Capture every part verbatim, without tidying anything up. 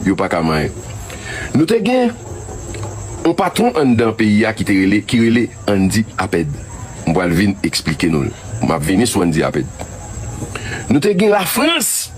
Yo pa ka manyen. Nou te gen yon patwon anndan peyi a ki te rele, ki rele Andy Apèd. M pral vin eksplike nou l. M ap vini sou Andy Apèd. Nou te gen Lafrans.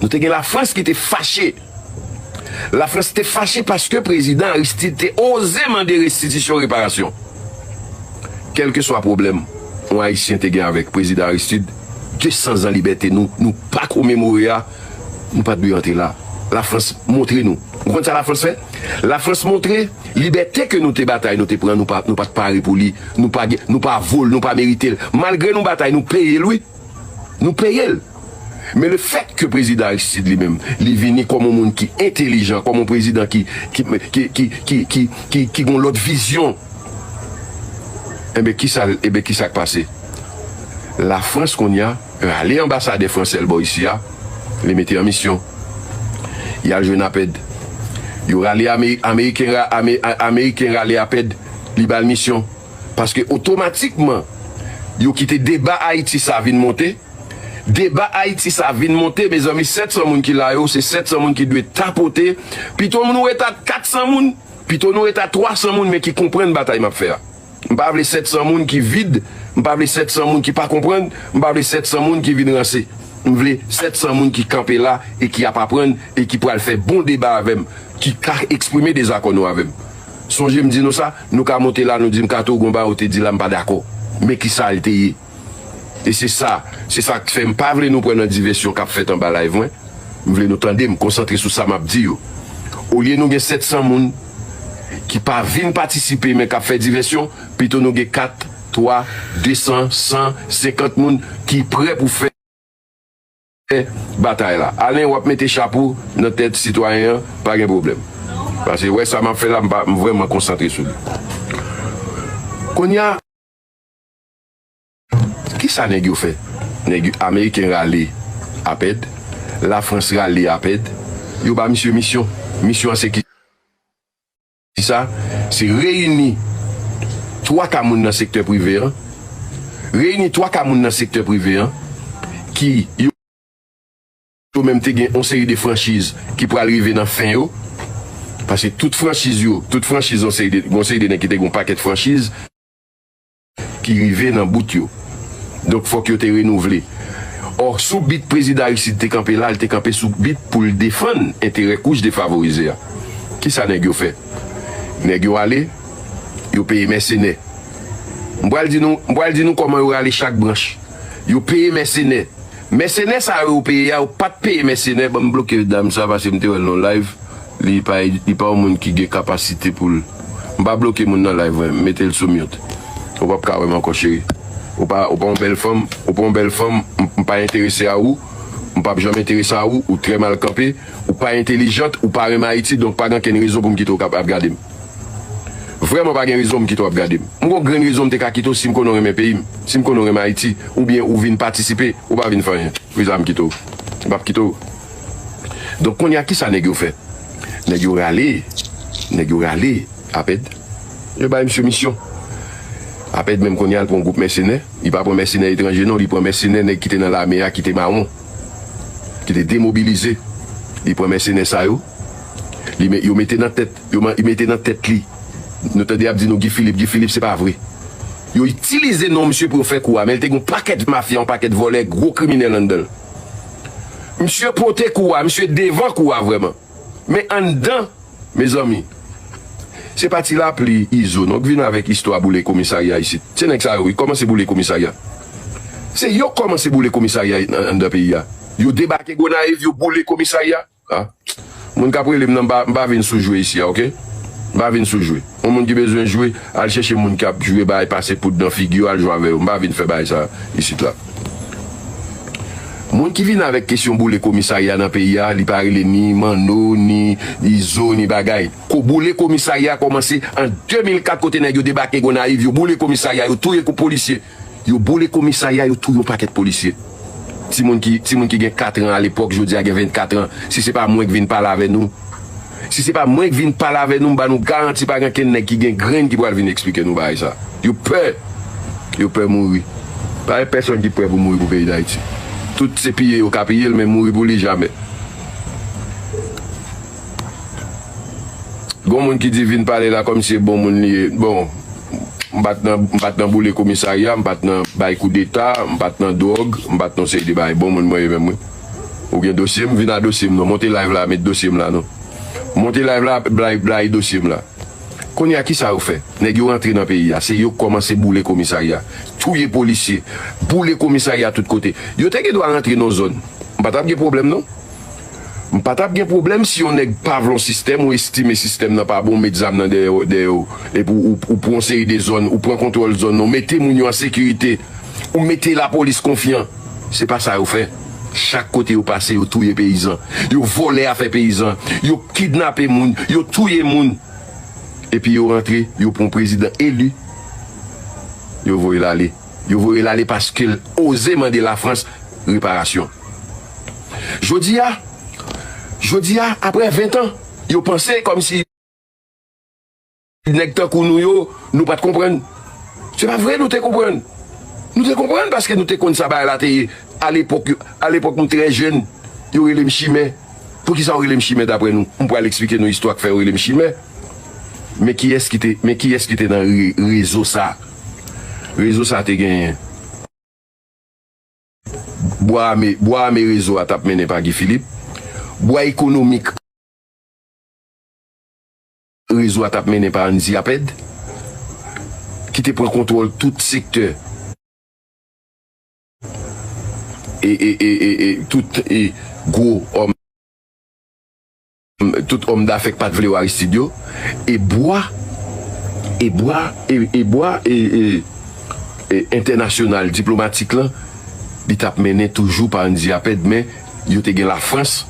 Nou te gen Lafrans ki te fache. Lafrans te fache paske prezidan Aristide te oze mande restitisyon, reparasyon. Kèlkeswa pwoblèm yon Ayisyen te gen avèk prezidan Aristide, de san zan libète nou, nou pa komemore a, nou pa t dwe antre la. Lafrans montre nou. Ou konn sa Lafrans fè? Lafrans montre libète ke nou te batay, nou te pran, nou pa, nou pa t pare pou li, nou pa gen, nou pa vo l, nou pa merite l. Malgre nou batay, nou peye l, wi. Nou peye l. Men le fèt ke prezidan Aristide li menm, li vini kòm yon moun ki entelijan, kòm yon prezidan ki, ki, ki, ki, ki, ki, ki, ki gen yon lòt vizyon. Enben, kisa, enben, kisa k pase? Lafrans kounye a rale anbasadè fransè l bò isi a, li mete an misyon. Y al jwenn Apèd. Yo rale Ame-, Ameriken, ra-, Ame-, A-, Ameriken rale Apèd, li ba l misyon. Paske otomatikman, yo kite deba Ayiti sa vin monte. Deba Ayiti sa vin monte, mezanmi, sèt san moun ki la yo, se sèt san moun ki dwe tapote. Pito nou ret a kat san moun, pito nou ret a twa san moun, men ki konprann batay m ap fè a. M pa vle sèt san moun ki vid, m pa vle sèt san moun ki pa konprann, m pa vle sèt san moun ki vin ranse. M vle sèt san moun ki kanpe la e ki ap aprann e ki pral fè bon deba avè m, ki ka eksprime dezakò nou avè m. Sonje m di nou sa, nou ka monte la, nou di m Kato gon bagay ou te di la, m pa dakò. Men kisa l te ye? E se sa, se sa k fè m pa vle nou pran nan divèsyon k ap fèt anba live mwen. M vle nou tande m, konsantre sou sa m ap di yo. Olye nou gen sèt san moun ki pa vin patisipe men k ap fè divèsyon, pito nou gen kat, twa, de san, san, senkant moun ki prè pou fè batay la. Alen, w ap mete chapo nan tèt sitwayen an, pa gen pwoblèm. Paske wè sa m ap fè la, m pa, m vrèman konsantre sou li. Kounye a, kisa nèg yo fè? Nèg yo, Ameriken rale Apèd, Lafrans rale Apèd, yo ba misye misyon. Misyon an se ki sa? Se reyini twa ka moun nan sektè prive an, reyini twa ka moun nan sektè prive an ki yo yo menm te gen yon seri de franchiz ki pral rive nan fen yo. Paske tout franchiz yo, tout franchiz yon seri de, yon seri de nèg ki te gen yon pakèt franchiz ki rive nan bout yo. Donk, fòk yo te renouvle. Ò, sou bit prezidan Aristide te kanpe la, li te kanpe sou bit pou l defann enterè kouch defavorize a. Kisa nèg yo fè? Nèg yo ale, yo peye mèsenè. M pral di nou, m pral di nou kòman yo rale chak branch. Yo peye mèsenè. Mèsenè sa yo peye a, yo pa t peye mèsenè, ban m bloke dam sa paske m te wè l nan live. Li pa, li pa yon moun ki gen kapasite pou l. M pa bloke moun nan live, mwen, m mete l sou mute. Ou p ap ka wè m ankò, cheri. Ou pa, ou pa yon bèl fanm, ou pa yon bèl fanm, m, m pa enterese a ou, m p ap janm enterese a ou, ou trè mal kanpe, ou pa entelijant, ou pa renmen Ayiti, donk pa gen ankenn rezon pou m kite w ap gade m. Vrèman, pa gen rezon m kite w ap gade m. M gon grenn rezon m te ka kite w si m konnen w renmen peyi m, si m konnen w renmen Ayiti, oubyen ou vin patisipe, ou pa vin fè anyen. Vizam kite w. M p ap kite w. Donk, kounye a, kisa nèg yo fè? Nèg yo rale, nèg yo rale Apèd. Yo bay misye misyon. Apèd menm kounye a, l pran yon gwoup mèsenè. Li pa pran mèsenè etranje, non, li pran mèsenè nèg ki te nan lame a, ki te mawon, ki te demobilize. Li pran mèsenè sa yo. Li me-, yo mete nan tèt, yo man-, yo mete nan tèt li. Nou tande y ap di nou Guy Philippe, Guy Philippe, se pa vre. Yo itilize non misye pou yo fè kou a, men l te gen yon pakèt mafya, yon pakèt vòlè, gwo kriminèl anndan l. Misye pote kou a, misye devan kou a vrèman. Men anndan, mezanmi, se pa Ti Lapli, Izo, non, k vin avèk istwa boule komisarya isit. Se nèg sa yo, wi, kòmanse boule komisarya. Se yo k kòmanse boule komisarya an-, anndan peyi a. Yo debake Gonayiv, yo boule komisarya. A. Moun k ap rele m nan, m pa, m pa vin sou jwe isi a, oke? M pa vin sou jwe. Yon moun ki bezwen jwe, al chèche moun k ap jwe bay pase poud nan figi yo, al jwe avè yo. M pa vin fè bagay sa isit la. Moun ki vin avèk kesyon boule komisarya nan peyi a, li pa rele ni Manno, ni Izo, ni bagay. Ko boule komisarya kòmanse an de mil kat kote nèg yo debake Gonayiv, yo boule komisarya, yo touye kou polisye. Yo boule komisarya, yo touye yon pakèt polisye. Timoun ki, timoun ki gen kat an alepòk, jodi a gen vennkat an. Si se pa mwen k vin pale avè nou, si se pa mwen k vin pale avè nou, m ba nou garanti pa gen kenn nèg ki gen grenn ki pral vin eksplike nou bagay sa. Yo pè. Yo pè mouri. Pa gen pèsonn ki prè pou mouri pou peyi Dayiti. Tout se piye yo ka piye l, men mouri pou li jamè. Gon moun ki di vin pale la kòmsi e bon moun li ye. Bon, m pa t nan, m pa t nan boule komisarya, m pa t nan bay koudeta, m pa t nan dwòg, m pa t nan seri de bagay. Bon moun mwen ye menm, wi. Ou gen dosye m, vin a dosye m non. Monte live la, met dosye m la non. Monte live la, bay, bay dosye m la. Kounye a, kisa yo fè? Nèg yo rantre nan peyi a, se yo k kòmanse boule komisarya, touye polisye, boule komisarya tout kote. Yo te gen dwa rantre nan zòn. M pa t ap gen pwoblèm non. M pa t ap gen pwoblèm si yon nèg pa vle yon sistèm, ou estime sistèm nan pa bon, ou met zam nan dèyè, dèyè w, epi ou, ou, ou pran yon seri de zòn, ou pran kontwòl zòn nan, ou mete moun yo an sekirite, ou mete lapolis konfyan. Se pa sa yo fè. Chak kote yo pase, yo touye peyizan. Yo vòlè afè peyizan. Yo kidnape moun, yo touye moun. Epi yo rantre, yo pran yon prezidan eli, yo voye l ale. Yo voye l ale paske l oze mande Lafrans reparasyon. Jodi a, jodi a, apre ven tan, yo panse kòmsi nèg tankou nou yo, nou pa t konprann. Se pa vre, nou te konprann. Nou te konprann paske nou te konn sa bagay la te ye. Alepòk, alepòk nou trè jèn, yo rele m chimè. Poukisa yo rele m chimè daprè nou? M pral eksplike nou istwa k fè yo rele m chimè. Men kiyès ki te, men kiyès ki te nan re-, rezo sa? Rezo sa te genyen bwa ame, bwa ame rezo a t ap mennen pa Guy Philippe. Bwa ekonomik rezo a t ap mennen pa Andy Apèd, ki te pran kontwòl tout sektè e, e, e, e, e tout, e, gwo òm, tout òm dafè k pa t vle wè Aristide yo, e bwa, e bwa, e, e bwa, e, e, e, entènasyonal, diplomatik lan, li t ap mennen toujou pa Andy Apèd, men yo te gen Lafrans,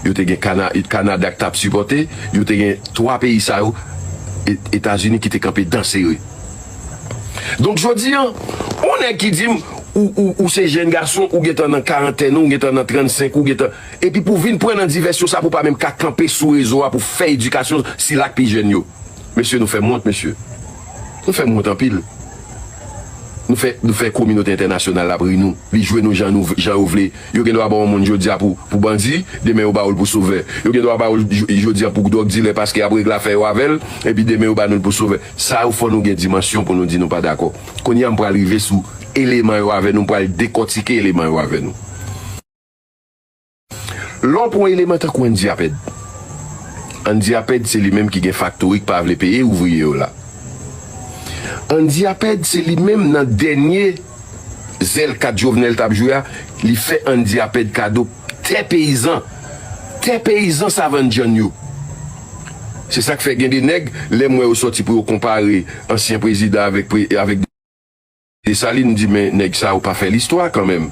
yo te gen Kana-, Kanada k t ap sipòte, yo te gen twa peyi sa yo, E-, Etazini ki te kanpe dan sere. Donk, jodi a, yon nèg ki di m, ou, ou, ou se jèn gason, ou gentan nan karantèn ou, ou gentan nan trannsenk, ou gentan, epi pou vin pran nan divèsyon sa, pou pa menm ka kanpe sou rezo a, pou fè edikasyon sila k pi jèn yo. Mesye, nou fè m wont, mesye. Nou fè m wont anpil. Nou fè, nou fè kominote entènasyonal la ap ri nou. Li jwe nou jan nou, jan yo vle. Yo gen dwa ba w yon moun jodi a pou, pou bandi, demen yo ba w l pou sovè. Yo gen dwa ba w l j-, jodi a pou dwòg dilè paske y ap regle afè yo avè l, epi demen yo ba nou l pou sovè. Sa yo fò nou gen dimansyon pou nou di nou pa dakò. Kounye a m pral rive sou eleman yo avè nou, m pral dekòtike eleman yo avè nou. Lè w pran eleman tankou Andy Apèd. Andy Apèd se li menm ki gen faktori k pa vle peye ouvriye yo la. Andy Apèd se li menm nan dènye zèl kat Jovenel t ap jwe a, li fè Andy Apèd kado tè peyizan. Tè peyizan Savann John yo. Se sa k fè gen de nèg, lè m wè yo sòti pou yo konpare ansyen prezidan avèk pre-, avèk Desalin, m di, men nèg sa yo pa fè listwa kanmenm.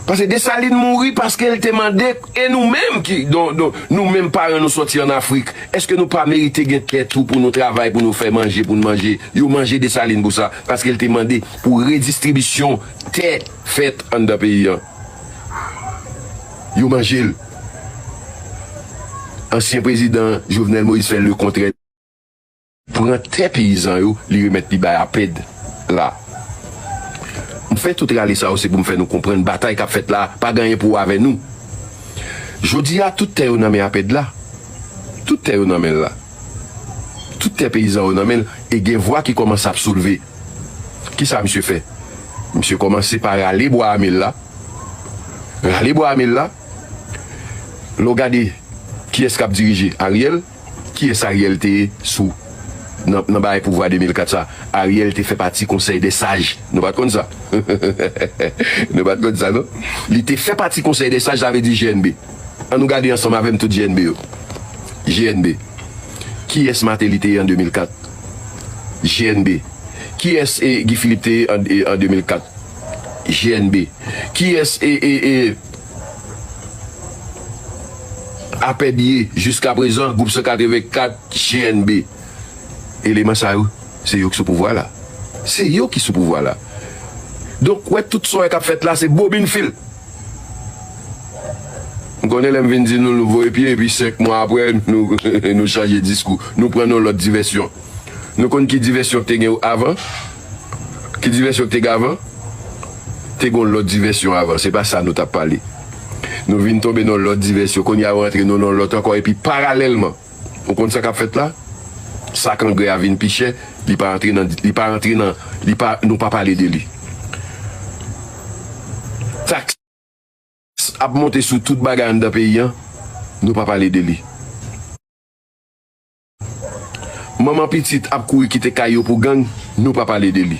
Paske Desalin mouri paske l te mande, e nou menm ki, don, don, nou menm paran nou sòti ann Afrik, èske nou pa merite gen tè tou pou nou travay, pou nou fè manje, pou nou manje? Yo manje Desalin pou sa, paske l te mande pou redistribisyon tè fèt anndan peyi a. Yo manje l. Ansyen prezidan Jovenel Moïse fè lekontrè. Pran tè peyizan yo, li remèt li bay Apèd la. M fè tout rale sa yo, se pou m fè nou konprann batay k ap fèt la pa gen anyen pou wè avè nou. Jodi a, tout tè yo nan men Apèd la. Tout tè yo nan men l la. Tout tè peyizan yo nan men l, e gen vwa ki kòmanse ap soulve. Kisa misye fè? Misye kòmanse pa rale bwa ame l la. Rale bwa ame l la. Lè w gade kiyès k ap dirije, Ariel? Kiyès Ariel te ye sou, nan, nan bagay pouvwa de mil kat sa? Ariel te fè pati Konsèy dè Saj. Nou pa t konn sa? Nou pa t konn sa, non? Li te fè pati Konsèy dè Saj, sa vle di G N B. Ann nou gade ansanm avè m tout G N B yo. G N B. Kiyès Martelly te ye an de mil kat? G N B. Kiyès, e, Guy Philippe te ye an, e, an de mil kat? G N B. Kiyès, e, e, e, Apèd ye jiskaprezan, gwoup san katreven kat, G N B? Eleman sa yo, se yo ki sou pouvwa la. Se yo ki sou pouvwa la. Donk, wè tout sa w wè k ap fèt la, se bobin fil. M konnen lè m vin di nou, nou voye pye, epi senk mwa apre, nou, nou chanje diskou. Nou pran yon lòt divèsyon. Nou konn ki divèsyon k te gen avan? Ki divèsyon k te gen avan? Te gen yon lòt divèsyon avan. Se pa sa nou t ap pale. Nou vin tonbe nan yon lòt divèsyon. Kounye a, yo rantre nou nan yon lòt ankò. Epi, paralèlman, Ou konn sa k ap fèt la? Sak angrè a vin pi chè, li pa antre nan, li pa antre nan, li pa, nou pa pale de li. Taks ap monte sou tout bagay anndan peyi an, nou pa pale de li. Manman pitit ap kouri kite kay yo pou gang, nou pa pale de li.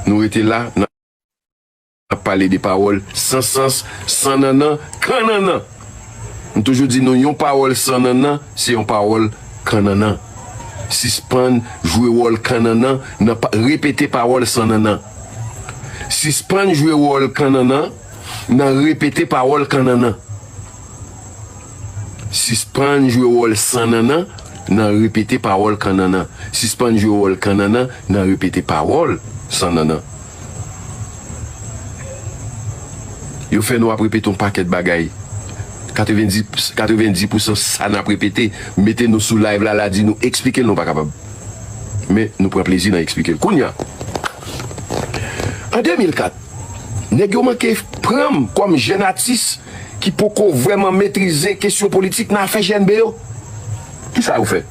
Nou rete la, n ap pale de pawòl san sans, san nannan, kannannan. M toujou di nou, yon pawòl san nannan, se yon pawòl kannannan. Sispann jwe wòl kannannan nan pa, repete pawòl san nannan. Sispann jwe wòl kannannan nan repete pawòl kannannan. Sispann jwe wòl san nannan nan repete pawòl kannannan. Sispann jwe wòl kannannan nan repete pawòl san nannan. Yo fè nou ap repete yon pakèt bagay. Katrevenndis, katrevenndis pousan sa n ap repete, mete nou sou live la, la di nou eksplike l, nou pa kapab. Men, nou pran plezi nan eksplike l. Kounye a, an de mil kat, nèg yo manke pran m kòm jèn atis ki poko vrèman metrize kesyon politik nan afè G N B yo. Kisa yo fè?